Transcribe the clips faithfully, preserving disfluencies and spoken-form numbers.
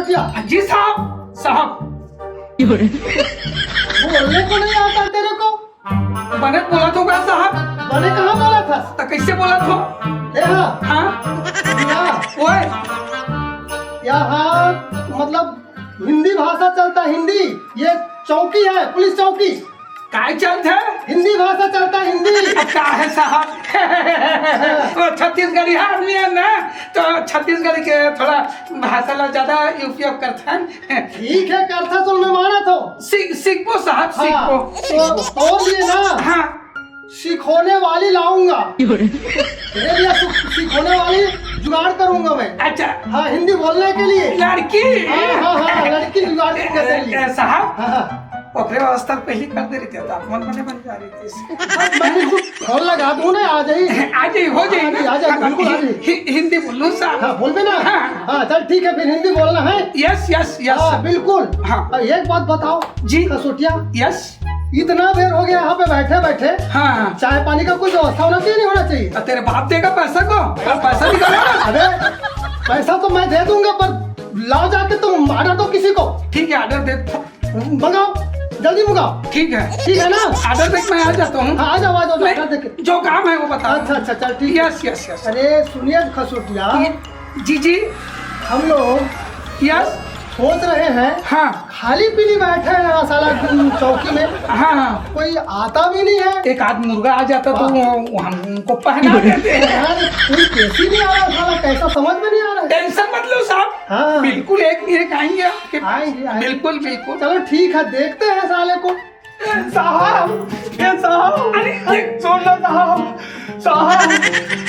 क्या? जी साहब, साहब। बोलने को नहीं आता तेरे को? बने बोलत हों का साहब? बने कहाँ बोलत हस? तो कैसे बोलत हों? ए हाँ। हाँ? क्या? ओए। यहाँ मतलब हिंदी भाषा चलता, हिंदी। ये चौकी है, पुलिस चौकी। काय चलत है? हिंदी भाषा चलता, हिंदी। अब का है साहब? वो छत्तीसगढ़ी आदमी है ना, तो छत्तीसगढ़ी के थोड़ा भाषा ला ज्यादा उपयोग करथन। ठीक है, करथस तो मैं मानत हों। सीख, सीखबो साहब, हाँ, सीखबो, तो सीखबो। तोर लिए ना, हाँ। सिखोने वाली लाऊंगा। तेरे लिए सु-, सिखोने वाली जुगाड़ करूंगा मैं। अच्छा। हाँ, हिंदी बोलने के लिए। लड़की? हाँ, हाँ, हाँ, लड़की जुगाड़ करूंगा तेरे लिए। ए, ए, साहब, हाँ, हाँ। ओकरे व्यवस्था पहली कर दे रही थी, तो आप मन बने बन जा रही थी। मैं बिल्कुल फोन लगा दूं ना, आ जाइए। आ जाइए, हो जाइए आ जाइए, ना। आ जाइए, बिल्कुल आ जाइए। हि-, हि-, हिंदी बोलूं साहब? हाँ, बोल देना। हाँ। हाँ, चल ठीक है, फिर हिंदी बोलना है। Yes, yes, yes. हाँ, बिल्कुल। हाँ। अब एक बात बताओ जी। खसोटिया। यस। इतना देर हो गया यहाँ पे बैठे बैठे। हाँ। चाय पानी का कोई व्यवस्था होना चाहिए, नहीं होना चाहिए? तो तेरे बाप देगा पैसा को, तो पैसा निकालो ना। अरे, पैसा तो मैं दे दूंगा, पर लाओ जाके तुम ऑर्डर दो किसी को। ठीक है, ऑर्डर दे। मंगाओ, जल्दी मंगाओ। ठीक है। ठीक है ना? ऑर्डर देके मैं आ जाता हूँ। हाँ, आ जाओ, आ जाओ, नहीं, ऑर्डर देके। जो काम है वो बताओ। अच्छा, अच्छा, चल, ठीक है। Yes, yes, yes. अरे, सुनिए खसोटिया। ये, जी, जी। हम लोग यस। सोच रहे हैं, हाँ। खाली पीली बैठे हैं यहाँ साला चौकी में। हाँ, हाँ। कोई आता भी नहीं है। एक आध मुर्गा आ जाता तो हाँ। वो, वो हमको पहना देते हैं। यार, कोई कैसी नहीं आ रहा साला, कैसा समझ में नहीं आ रहा है। टेंशन मत लो साहब। हाँ। बिल्कुल एक, एक आएंगे आपके पास। आएंगे, आएंगे। बिल्कुल, बिल्कुल। चलो ठीक है, देखते हैं साले को। साहब, ये साहब। अरे, ये सुन ना साहब, साहब।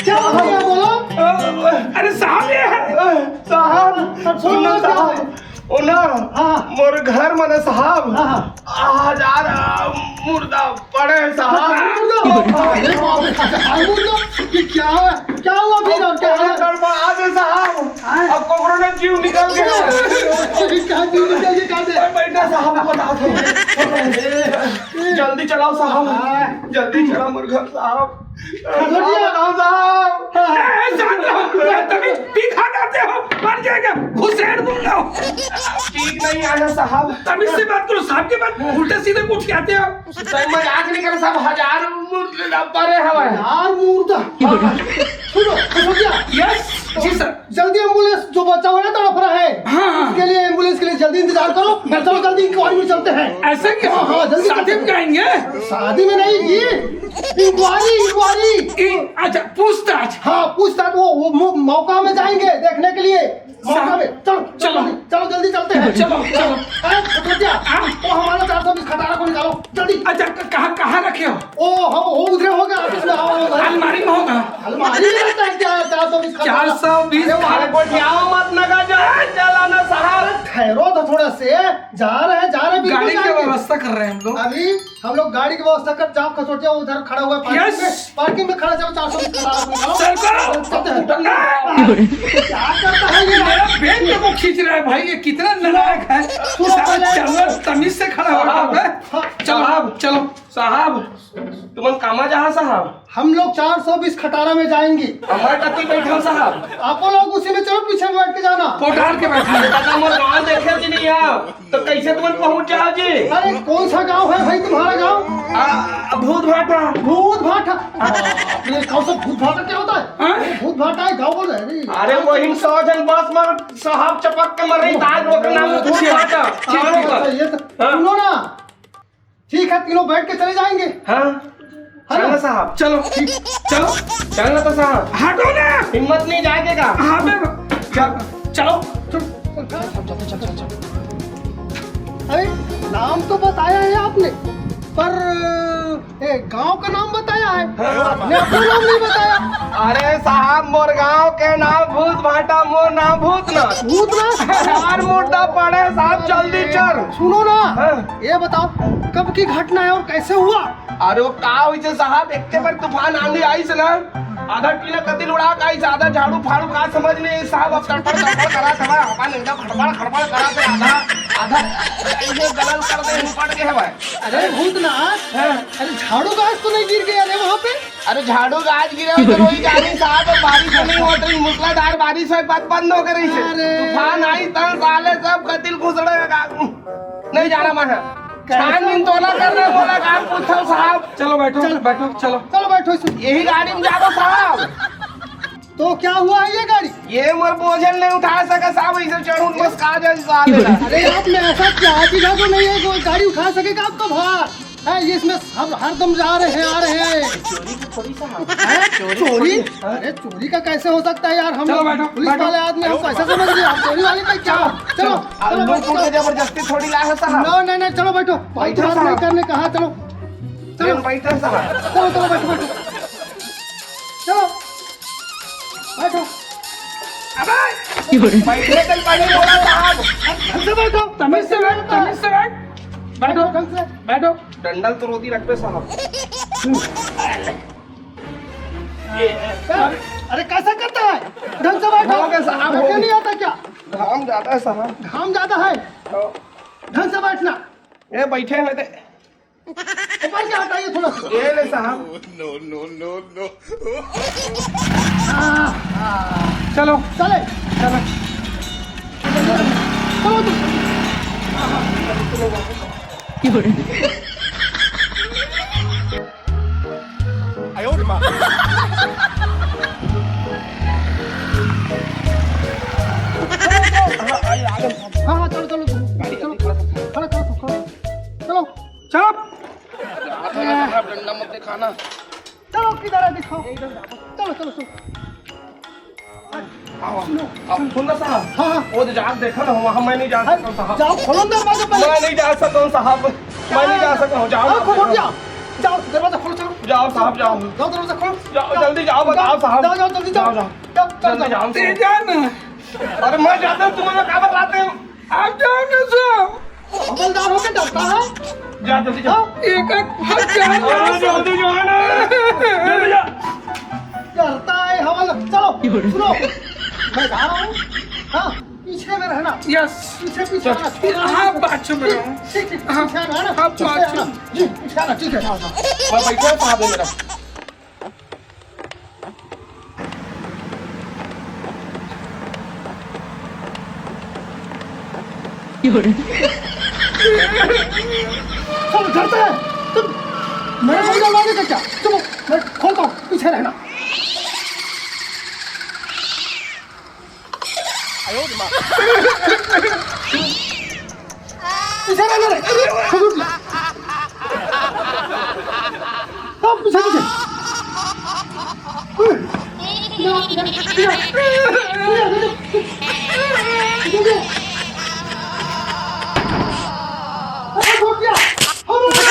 क्या हो गया, बोलो? अ, अरे साहब, ये है। अ, साहब, अब सुन सुन ना ना, क्या साहब। है? ओ ना, हाँ। मोर घर में ना साहब, हाँ, हाँ। हजार मुर्दा पड़े हैं साहब। हजार मुर्दा? अरे बाप रे, हजार मुर्दा? ये क्या है? क्या हुआ फिर? और क्या है? गड़बड़ा दे साहब। हाँ। अब कोकरो ने जीव निकल गया। अरे क्या जीव निकल गया, कहाँ से? बैठा साहब, बता दो। जल्दी चलाओ साहब, हाँ। जल्दी चलाओ मोर घर साहब। खसोटिया। बताओ साहब। हाँ। ए, ए, शांत रहो। ए, तभी पी खा जाते हो, मर जाएगा, घुसेड़ दूंगा। ठीक नहीं आया साहब। तमीज से बात करो, साहब के बाद उल्टा सीधा कुछ कहते हो। सही मजाक नहीं कर साहब, हजार मुर्दा पड़े हवा है। हजार मुर्दा। सुनो, खसोटिया। यस, जी सर। जल्दी एम्बुलेंस, जो बच्चा हुआ ना तड़फ रहा है, हाँ, हाँ। उसके लिए एम्बुलेंस के लिए जल्दी इंतजार करो। चलो जल्दी इंक्वायरी में चलते हैं। ऐसा क्या? हाँ, हाँ, जल्दी साथ चलते में हैं। जाएंगे? शादी में नहीं, ये इंक्वायरी, इंक्वायरी। इ-, अच्छा, पूछताछ। हाँ, पूछताछ, वो, वो मौ-, मौका में जाएंगे देखने के लिए। मौका में। चलो, चलो। चलो, चलो, जल्दी चलते हैं। चलो, चलो। अरे, खसोटिया, हाँ? वो हमारा चार सौ बीस खटारा को निकालो, जल्दी। अच्छा, क-, कहाँ, कहाँ रखे हो? ओ, हम, वो उधरे होगा, ऑफिस में, आओ, आओ, आओ। अलमारी में होगा। अलमारी में रहता है क्या, चार सौ बीस खटारा? चार सौ बीस अरे, वहाँ अरे, गोठियाओ मत, नगा जा, चला ना साहब। ठहरो तो थोड़ा से, जा रहे हैं, जा रहे हैं, बिल्कुल गाड़ी की जाएंगे। व्यवस्था कर रहे हैं हम लोग। अभी हम लोग गाड़ी की व्यवस्था कर, जाओ खसोटिया उधर खड़ा हुआ है पार्किंग यस। में, पार्किंग में खड़ा, जाओ चार सौ बीस खटारा को निकालो। Sir, sir. चलते हैं। क्या करता है ये? मेरा बैग मेरे को खींच रहा है भाई, ये कितना नालायक है। सुनो साला पहले। चलो, तमीज से खड़ा हो रहा है। हाँ। चलो, साहब। चलो। साहब, तुमन कामा जहाँ साहब? हम लोग चार सौ बीस खटारा में जाएंगे। हमारे कति बैठा साहब? आप लोग उसी में चलो, पीछे में बैठ के जाना। पोटार के बैठा। अरे दादा, मोर गाँव देखे जी नहीं आप, तो कैसे तुमन पहुँच जाओ जी? अरे कौन सा गाँव है भाई तुम्हारा गाँव? आ, भूत भाटा। भूत भाटा? बाप रे, कौन सा भूत भाटा क्या होता है? हाँ? भूत भाटा है, गाँव बोल रहे हैं। अरे वही सौ जन बस में साहब चपक के मर रही, ताज ओकर नाम भूत भाटा। ठीक, ठीक, हाँ, ठीक। ये तो हाँ। सुनो ना, ठीक है, तीनों बैठ के चले जाएंगे। हाँ। है ना? चलो साहब। चलो। ठीक। चलो। चलो तो साहब। हटो ना। हिम्मत नहीं जाएगा। हाँ, मैं चल, चलो। अरे, नाम तो बताया है आपने, पर, ए, गांव का नाम बताया है। हाँ। आपने अपना नाम नहीं बताया। अरे साहब, मोर गांव के नाम भूत भाटा, मोर नाम भूतनाथ। भूतनाथ? यार, मुर्दा पड़े साहब, जल्दी चल। सुनो ना, हाँ। ये बताओ, कब की घटना है और कैसे हुआ? अरे वो का होइसे साहब, एक्के बार तूफान आंधी आइस ना, आधा टीना कतिल उड़ा के आइस, आधा झाड़ू फाड़ू का समझ नहीं आइस साहब, अब तड़फड़ तड़फड़ करा था, हवा एकदम खड़बड़ खड़बड़ करा था, आधा, आधा ये गलल कर दे, पड़ गए है भाई। अरे भूतनाथ, हाँ। अरे झाड़ू घास तो नहीं गिर गया रे वहाँ पे? अरे झाड़ू गाज गिरे हो तो वही जानी साहब, बारिश तो नहीं होत रही, मूसलाधार बारिश होय, बात बंद हो गई रही से। अरे। तूफान आई तन साले सब कतिल घुसड़े का। नहीं जाना मैं। कैसे? छानबीन तोला कर रहे, बोला काम पूछो साहब। चलो बैठो, चलो। बैठो, चलो। चलो बैठो इसमें। यही गाड़ी में जाओ साहब। तो क्या हुआ है ये गाड़ी? ये मोर बोझल नहीं उठा सका साहब, इसे चढ़ून बस का जाए साले। अरे आप में ऐसा क्या चीज है जो नहीं है, कोई गाड़ी उठा सकेगा आपका भार? है, ये इसमें हम हरदम जा रहे हैं, आ रहे हैं। चोरी की थोड़ी साहब। हैं? चोरी चोरी? थोड़ी। हाँ। अरे चोरी का कैसे हो सकता है यार? हम चलो लोग बैठो, पुलिस बैठो। वाले आदमी, हम कैसे समझ लिए? हम चोरी वाले का क्या? चलो, चलो, चलो, लूट बैठो। उठ के जबरदस्ती थोड़ी ला है साहब। नो, नहीं, नहीं, चलो बैठो। बहुत बैठो बात साहब। नहीं करने कहा, चलो। चलो। बैठो साहब। चलो, चलो, बैठो, बैठो। चलो। बैठो। अबे! बैठने तक पहले बोला साहब। ढंग से बैठो। तमीज से बैठ, तमीज से बैठ। बैठो, ढंग से। बैठो। डंडल तो रोती रख पे साहब। अरे, अरे, कैसा करता है? ढंग से बैठो। हो गया साहब, हो बैठने गया। नहीं आता क्या? घाम ज्यादा है साहब। घाम ज्यादा है? तो ढंग से बैठना। ये बैठे हैं ते। ऊपर से हटाइए थोड़ा सा। ये ले साहब। No, no, no, no। चलो। चले। चलो। चलो तुम। हाँ, हाँ, चलो, चलो, चलो। खड़ा, खड़ा, खड़ा। चलो। चलो। डंडा मत दिखाना। चलो, किधर है, दिखाओ। चलो, चलो, चलो। आओ, आओ, सुन ना साहब। हाँ, हाँ। वो जो जाग देखा ना, वहाँ मैं नहीं जा सकता हूँ साहब। जाओ, खोलो दरवाजा पहले। मैं नहीं जा सकता हूँ साहब, मैं नहीं जा सकता हूँ। जाओ, आओ, खोलो, जाओ। जाओ, दरवाजा खोलो, चलो। जाओ साहब, जाओ। जाओ, दरवाजा खोलो। जाओ, जल्दी जाओ, बताओ साहब। जाओ, जाओ, जल्दी जाओ। जाओ, जाओ। जाओ, जाओ, जल्दी जाओ। जाओ। तेजा ना। अरे मैं जाता हूँ, तुम्हें क्या बताते हैं? आप जाओ ना साहब। हवलदार होके डरता है? जा, जल्दी जा। हाँ? एक, एक, भाग जा। अरे, जल्दी जा ना। जल्दी जा। डरता है हवलदार। चलो, सुनो। मैं जा रहा हूँ। हाँ, पीछे में रहना। Yes। पीछे, पीछे रहना। हाँ, पाछू में रहो। ठीक, ठीक, हाँ, पीछे रहना। हाँ, पीछे पाछू। रहना। जी, पीछे रहना, ठीक है। मैं बैठा हूँ, साहब है मेरा। तुम डरते हैं? तुम मेरे को डरवाने का क्या? चुप, मैं खोलता हूँ, पीछे रहना। पीछे रहना रे। खजूर ला। हाँ, पीछे, पीछे। अरे का हो गया? का हो गया?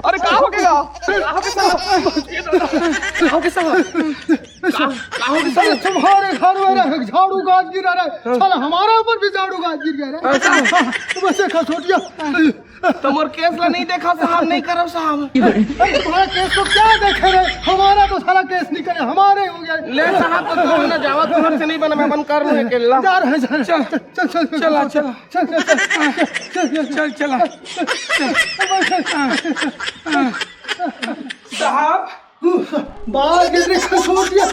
का हो गया? का हो गया? तुम्हारे घर में रे झाड़ू गाज गिरा रे, साला हमारा ऊपर भी झाड़ू गाज गिर गया रे। तुम ऐसे खसोटिया। तुम्हार केस ला नहीं देखा साहब, नहीं करो साहब। अरे तुम्हारा केस को क्या देखे रे, हमारा तो साला केस नहीं करे, हमारे हो गया। ले साहब, तो तुम ना जावा, तुम्हारे से नहीं बना, मैं बंद कर लूँ अकेला। जा रहे हैं, जा रहे हैं। चल। चल, चल, चल, चला, चल, चला। चल, चल, चल, चल, चल, चल, चल, चला। चल, चल, चल। साहब, बाल गिर रहे, खसोटिया।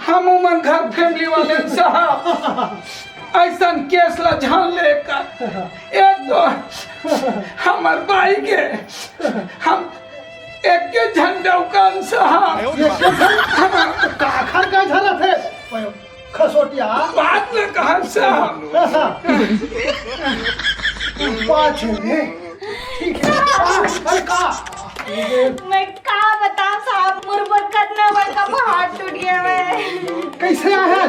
हम उमन घर फैमिली वाले साहब, ऐसन केस ला झन लेकर, एक तो हमर बाई के हम एक के झन डौकन साहब। एक के झन? हाँ। तो काखर का झलत है? खसोटिया। बात न कहा साहब। बात है, ठीक है। अरे का? मैं का बताऊं साहब, मोर बर कतना बड़का पहाड़ टूट गया है। कैसे आए हैं?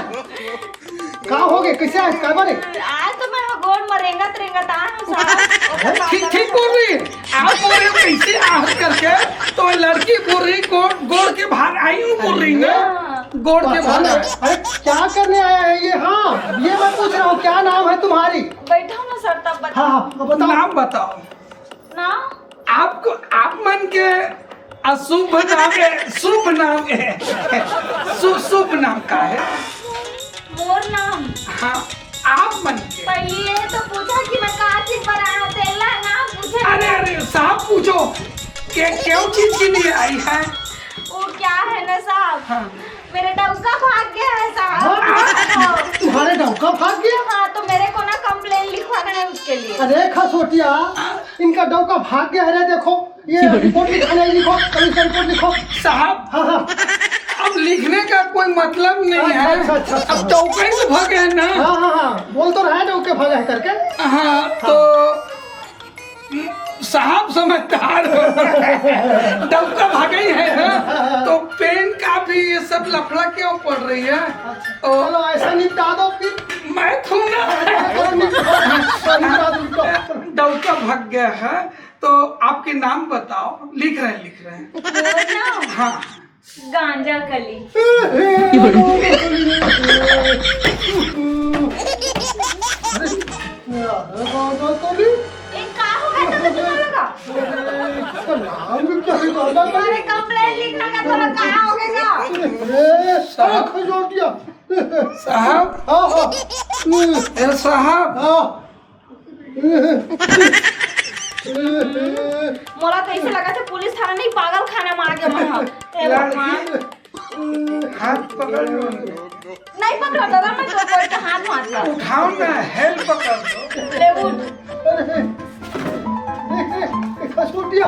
का हो गए? कैसे आए? का बारे? आज तो मैं गोड़ में रेंगत रेंगत आए हूँ साहब। ठीक, ठीक बोल रही है। आप बोल रहे हो कैसे आहत करके, तो लड़की बोल रही गोड़, गोड़ के बाहर आई हूँ बोल रही है। हाँ। गोड़ के पता बाहर। नहीं। अरे क्या करने आया है ये? हाँ, ये मैं पूछ रहा हूँ, क्या नाम है तुम्हारी? बैठो ना सर, तब बताओ। हाँ, हाँ, बताओ। नाम बताओ। नाम? आपको, आप मन के अशुभ नाम है, शुभ नाम है। शु-, शुभ नाम का है? मोर नाम? हाँ, आप मन के। पहले ये तो पूछा कि मैं का चीज बर आया हूँ, तेला नाम पूछे। अरे, अरे, साहब पूछो, के, क्यों चीज के लिए आई है? वो क्या है ना साहब, हाँ। मेरा डौका भाग गया है साहब। हाँ? तुम्हारे डौका भाग गया? हाँ, तो मेरे को ना कंप्लेन लिखवाना है उसके लिए। अरे खसोटिया, इनका डौका भाग गया है रे, देखो। ये रिपोर्ट लिखाने लिखो, पुलिस का रिपोर्ट लिखो। साहब, हाँ, हाँ। अब लिखने का कोई मतलब नहीं अच्छा, है। अच्छा, अच्छा, अच्छा। अब डौका ही तो भागे है ना। हाँ, हाँ, हाँ, बोल तो रहा है डौके भागा है करके। हाँ, तो साहब समझदार हो। डौका भागा ही है ना, तो पेन का भी ये सब लफड़ा क्यों पड़ रही है? अच्छा, तो चलो, ऐसा निपटा दो फिर। मैं थूँ ना। निपटा दो, निपटा दो। डौका भाग गया है, तो आपके नाम बताओ। लिख रहे हैं, लिख रहे हैं। मेरा नाम? हाँ। गांजा कली। अरे, गांजा कली? ये का हो गया था तुम्हारा का? अरे, इसका नाम भी क्या है, गांजा कली? अरे, कंप्लेन लिखना का थोड़ा कहा हो गया? अरे, साहब। साहब, जोर दिया। साहब। हाँ, हाँ। ए, साहब। हाँ। मोला तो ऐसे लगा था पुलिस थाना नहीं, पागल खाना में आ गया मैं। हे भगवान। हाथ पकड़ लो। नहीं पकड़ा दादा, मैं तो कोई का हाथ मार रहा। उठाओ ना, हेल्प पकड़ लो। ले उठ। अरे, देख रे, एक बार सुन दिया।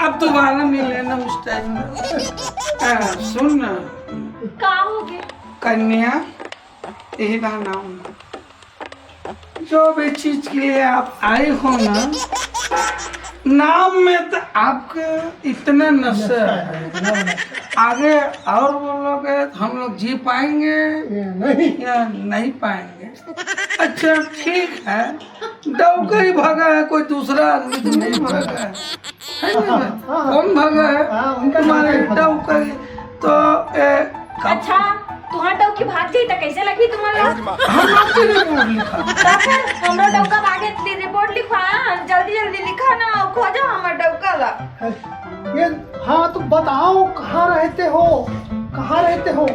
अब दोबारा मिले ना उस टाइम में। हाँ, सुन ना। का हो गया? कन्या, यही बार नाम। जो भी चीज के लिए आप आए हो ना, नाम में तो आपका इतना नशा है। आगे और बोलोगे तो हम लोग जी पाएंगे ये नहीं। या नहीं पाएंगे। अच्छा, ठीक है, डौका ही भागा है, कोई दूसरा आदमी तो नहीं भागा है, है ना? हाँ, हाँ। कौन भागा है? हाँ, उनका तुम्हारे डौका ही। तो, ए, कब अच्छा, तुम्हारा डौकी भाग जाई त कैसे लगी तुम्हारा? हम आपके रिपोर्ट लिखा। तो फिर हमरो डौका भागे ली रिपोर्ट लिखवा, जल्दी जल्दी लिखा ना, खोजो हमर डौका ला। ये, हाँ, तो बताओ, कहाँ रहते हो, कहाँ रहते हो?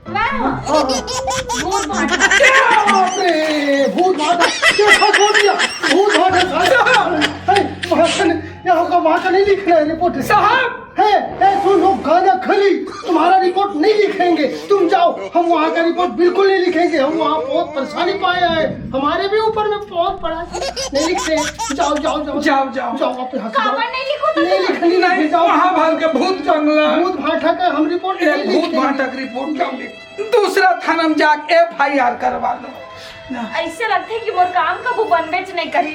मैं? हाँ, हाँ। भूत भाटा। क्या बात है, भूत भाटा, क्या खोज दिया? भूत भाटा, साहब। है, वहाँ का नहीं, यहाँ का, वहाँ का नहीं लिखना है रिपोर्ट। साहब, हे, हे, सुन लो, गांजा खली, तुम्हारा रिपोर्ट नहीं लिखेंगे। तुम जाओ, हम वहाँ का रिपोर्ट बिल्कुल नहीं लिखेंगे। हम वहाँ बहुत परेशानी पाए हैं, हमारे भी ऊपर में बहुत पड़ा है। नहीं लिखते। जाओ, जाओ, जाओ। जाओ, जाओ। जाओ, आप यहाँ से जाओ। काबर नहीं लिखो तो नहीं तुम? लिखनी नहीं, नहीं, जाओ। वहाँ भाग के भूत जंगला। भूत भाटा का हम रिपोर्ट ये नहीं भूत लिखेंगे। भाटा का रिपोर्ट कम लिख। दूसरा थाना में जाके एफ आई आर करवा लो। ऐसे लगथे कि मोर काम कभू बनबेच नहीं करी।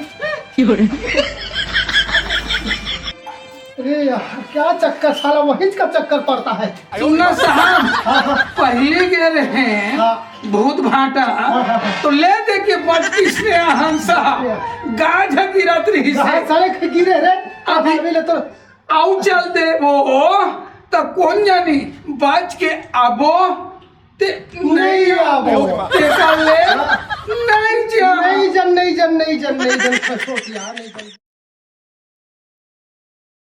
अरे यार, क्या चक्कर, साला वही का चक्कर पड़ता है। सुनना साहब, हाँ, हाँ। पहले गए रहे हाँ। भूत भाटा, हाँ, हाँ, हाँ। तो ले दे के पच्चीस ने हम साहब, हाँ। गाज गिरत रही से। हाँ, साले गिरे रे। अभी अभी ले तो आऊ चल देबो, त कोन जानी, बाच के आबो, ते नहीं आबो। ते का ले, नहीं जा। नहीं जन, नहीं जन, नहीं जन, नहीं जन, खसोटिया, नहीं जन।